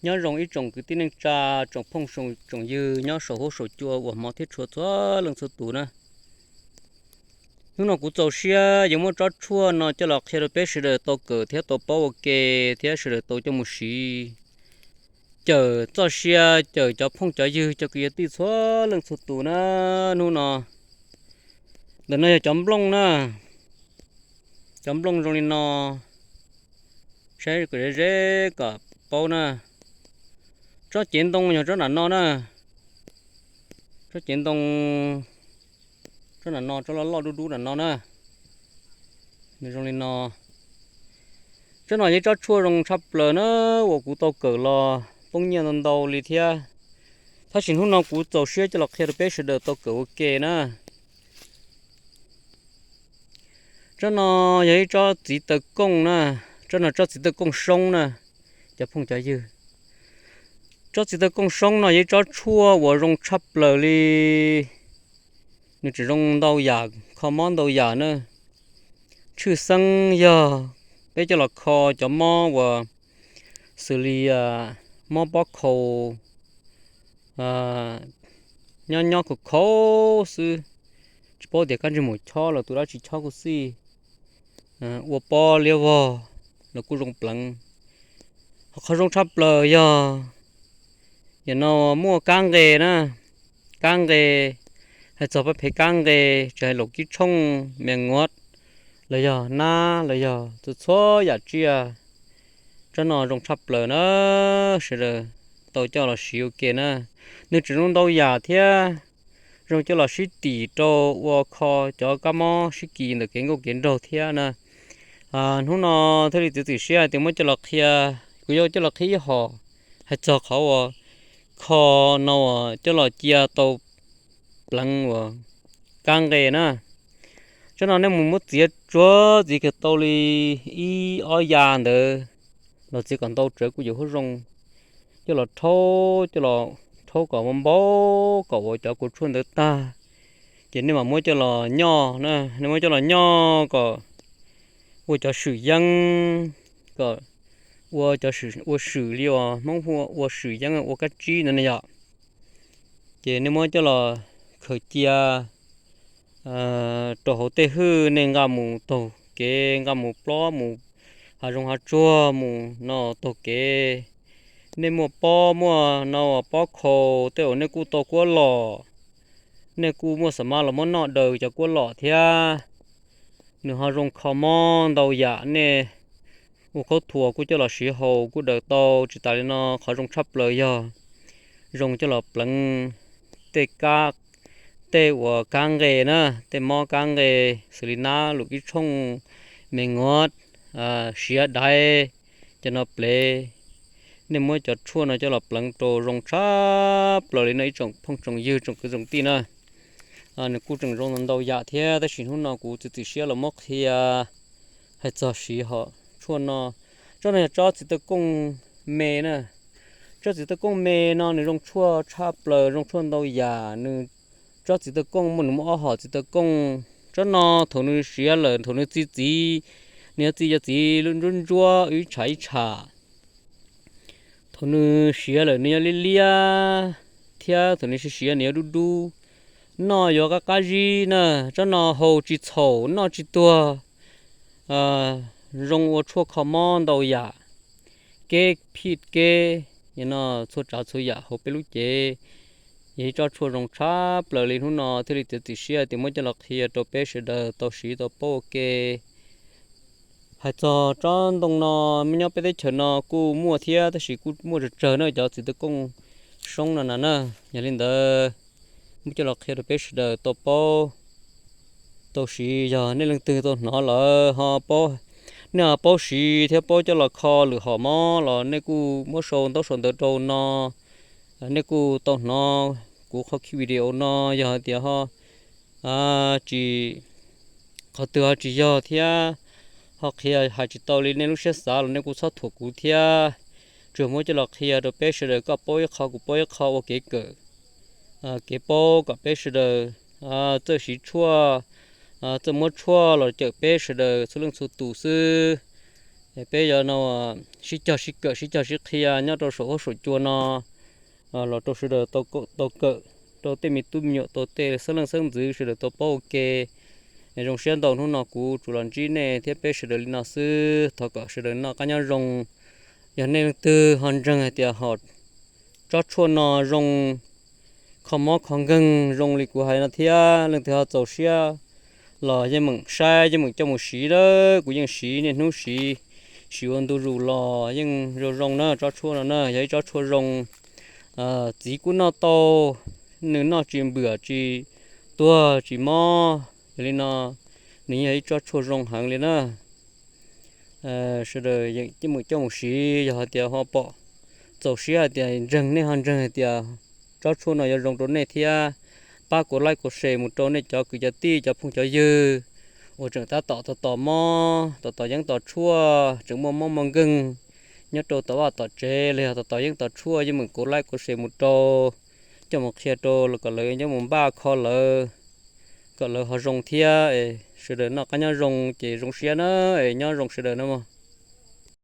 Nyob zoo ib tsoom kwv tij neej tsa, tsoom phooj tsoom ywg nyob saum huab saum cua uas hmov thiab tshua txhua leej txhua tus na. Hnub no kuv txaus siab yuav muab tsob tshuaj no coj los qhia rau peb sawv daws tau kawm thiab tau paub ua ke thiab sawv daws tau coj mus siv, cawm txoj sia, cawm cov phooj cov ywg cov kwv yog tij txhua leej txhua tus na. Hnub no, ntawm no yog cov nplooj na, cov nplooj zoo li no, saib kom ze ze kom paub na. Tsob cev ntoo yog tsob nram no na, tsob cev ntoo, tsob nram no, tsob loj loj dub dub nram no na, nws zoo li no. Tsob no yog ib tsob tshuaj zoo tshaj plaws na, uas kuv tau kawm los poob nyiaj ntau ntau li thiab, tab sis hnub no kuv txaus siab coj los qhia rau peb sawv daws tau kawm ua ke na. Tsob no yog ib tsob txiv taw kooj na, tsob no tsob txiv taw kooj soob na, cov phooj cov ywg. Tsob txiv taw kooj soob no yog ib tsob tshuaj uas zoo tshaj plaws li, nws tseem zoo ntau yam, kho mob ntau yam na. Tshwj xeeb yog peb coj los kho cov mob uas xws li mob pob khau, nyob nyob khaus khaus xwb, tsis paub tias kab ntsej muag chob los tus dab tsi chob kuj xij, ua pob liab vog los kuj zoo pleev. Ho qhov zoo tshaj plaws yog, yam no muaj kab nqe na, kab nqe, hais txog pab phem kab nqe, tsis hais laum kib tshooj, me nguav, los yog nab los yog txhua txhua yam tsiaj, tsob no zoo tshaj plaws na, sawv daws tau coj los siv ua ke na. Nws tseem zoo ntau yam thiab, zoo coj los sib tim rau ua kho cov kab mob sib kis ntawm kev nkauj kev nraug thiab na. Hnub no thiaj li txiav txim siab hais tias muab coj los qhia, kuv yuav coj los qhia ib hom hais txog qhov uas kho no uas coj los cia tau pleev uas kab nqe na. Tsob no nej mus muab txiav tsuav txiav kiag tau li ib ob ya ntawd los txiav kom ntau tsawv kuj yuav huab zoo, coj los rhaub, coj los rhaub kom npau kom uas cov kua tshuaj ntawd tag, ces nej mam muab coj los nyoj na, nej muab coj los nyoj kom ua cov swm yeeb, kom ua cov, ua swm li uas Hmoob hu ua swm yeeb ua kab tsib ntawd ne yom. Ces nej muab coj los khaws cia rau hauv tej hwj, nej nqa mus taug kev, nqa mus plob mus hav zoov hav tsuag mus no taug kev. Nej muaj pob muaj no pob khau, tej uas nej kuj tau kuab lom, nej kuj muaj xa mab los muab noj daws cov kuab lom thiab. Nws ho zoo kho mob ntau yam, nej ua khaub thuas kuj coj los siv haus kuj daws tau. Tsis tas li no qhov zoo tshaj plaws yog zoo coj los pleev tej kab, tej uas kab nqe na, tej mob kab nqe xws li nab, laum kib tshooj, me nguav, siav daiv, cov no plev. Nej muab cov tshuaj no coj los pleev rau zoo tshaj plaws li no ib tsoom phooj tsoom ywg tsoom kwv tsoom tij na. Nws kuj tseem zoo ntau yam thiab, tab sis hnub no kuv txiav txim siab los muab qhia hais txog siv hom tshuaj no. Tsob no yog tsob txiv taw kooj me na. Tsob txiv taw kooj me no nws zoo tshuaj tshaj plaws, zoo tshuaj ntau yam. Nws, tsob txiv taw kooj muaj, nws muaj ob hom txiv taw kooj. Tsob no thaum nws siav lawm, thaum nws txi txiv, nws yuav txi cov txiv ntsuab ntsuab ib tsham ib tsham. Thaum nws siav lawm nws yuav liab liab, thiab thaum nws siav siav nws yuav dub dub. Noj yuav qab qab zib na. Tsob no haus tsis txhaum, noj tsis tuag, zoo ua tshuaj kho mob ntau yam. Keb phij keb, no txhua tsav txhua yam hauv peb lub cev. Yog ib tsob tshuaj zoo tshaj plaws li, hnub no thiaj li txiav txim siab tias muab coj los qhia rau peb sawv daws tau siv tau paub ua ke. Hais txog tsob ntoo no, nyob peb teb chaws no kuj muaj thiab, tab sis kuj muaj tsawg tsawg na, cov txiv taw kooj soob no na na. Yog li ntawd, muab coj los qhia rau peb sawv daws tau paub tau siv. Yog nej leej twg tau hnov lawm ho paub, nej ho paub siv thiab paub coj los kho lwm hom mob los nej kuj muab sau ntaub sau ntawv rau no. Nej kuj tau hnov kuv qhov video no, yog hais tias ho tsis, qhov twg ho tsis yog thiab, ho qhia hais tsis tau li nej lub siab xav los nej kuj txhob thuam kuv thiab. Tsuas muab coj los qhia rau peb sawv daws, koj paub ib qho kuv paub ib qho ua kev kawm, kev paub kom peb sawv daws txawj siv tshuaj, txawj muab tshuaj los cawm peb sawv daws txhua leej txhua tus xwb. Peb yuav no sib cog sib kawm sib cog sib qhia nyob rau saum huab saum cua no los rau sawv daws tau kawm, rau tej me tub me nyuam, tau tej xeeb leej xeeb ntxwv sawv daws tau paub ua ke. Zoo siab ntau hnub no kuv tsuas los ntsib nej thiab peb sawv daws li no xwb. Thov kom sawv daws noj qab nyob zoo. Yog nej leej twg ho ntseeg hais tias ho tsob tshuaj no zoo kho mob kho nkeeg zoo li kuv hais no thiab leej twg ho txaus siab los yeej meem saib yeej meem coj mus siv na. Kuv yeej siv niaj hnub siv, siv ua ntu zus los yeej zoo zoo na. Tsob tshuaj no na yog ib tsob tshuaj zoo, txiv kuj noj tau, nws noj tsis npwam tsis tuag tsis mob. Yog li no nws yog ib tsob tshuaj zoo heev li na. Sawv daws yeej meem coj mus siv, yog hais tias ho pom txaus siab hais tias ntseeg, nej ho ntseeg hais tias tsob tshuaj no yuav zoo rau nej thiab, pab kuv like kuv share mus rau nej cov kwv cov tij cov phooj cov ywg uas tseem tab tom tos tos mob, tos tos yeeb tos tshuaj, tseem muaj mob muaj nkeeg nyob rau tom vaj tom tsev los yog tos tos yeeb tos tshuaj, yeej meem kuv like kuv share mus rau, coj mus qhia rau kom lawv coj mus npaj kho lawv, kom lawv ho zoo thiab. Sawv daws noj qab nyob zoo ces zoo siab na. Es nyob zoo sawv daws no mog.